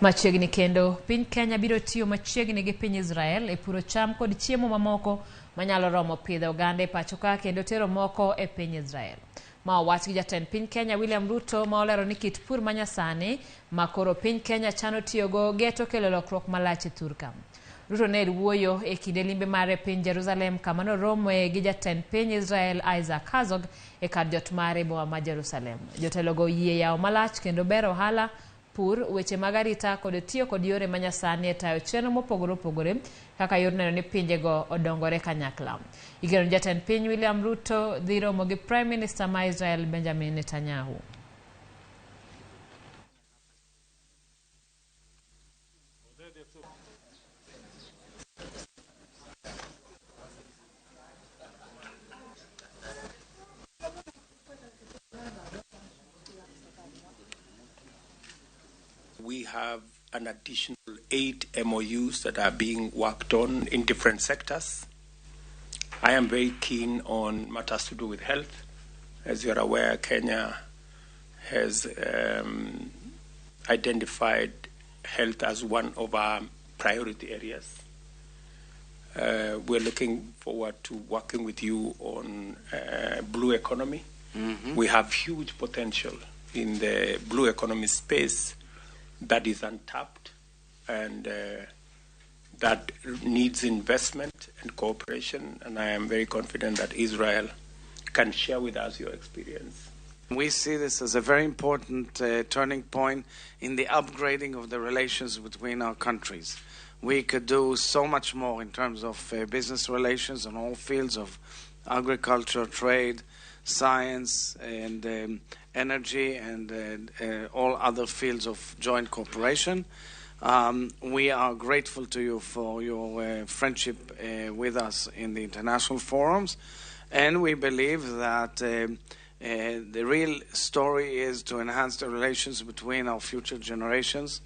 Machiegni kendo, piny Kenya biro tiyo machiegni gi piny Israel e puro cham kod chiemo mamoko manyalo romo pidho oganda e pacho ka kendo tero moko e piny Israel. Ma owach gi jatend piny Kenya William Ruto ma olero ni kit pur manyasani ma koro piny Kenya chano tiyogo geto kelo lokruok malach e thurka. Ruto ne wuoyo e kinde limbe mare e piny Jerusalem kama noromoe gi jatend piny Israel Isaac Herzog e kar jot mare e boma ma Jerusalem. Jotelogo oyie yawo malach kendo bero ohala pur, weche mag arita kod tiyo kod yore manyasani e tayo chenro mopogore opogore kaka yor neno ni pinjego odongore kanyakla. Igeno ni jatend piny William Ruto dhi romo gi Prime Minister ma Israel Benjamin Netanyahu. We have an additional 8 MOUs that are being worked on in different sectors. I am very keen on matters to do with health. As you are aware, Kenya has identified health as one of our priority areas. We're looking forward to working with you on blue economy. We have huge potential in the blue economy space that is untapped and that needs investment and cooperation, and I am very confident that Israel can share with us your experience. We see this as a very important turning point in the upgrading of the relations between our countries. We could do so much more in terms of business relations on all fields of agriculture, trade, science, and energy, and all other fields of joint cooperation. We are grateful to you for your friendship with us in the international forums, and we believe that the real story is to enhance the relations between our future generations.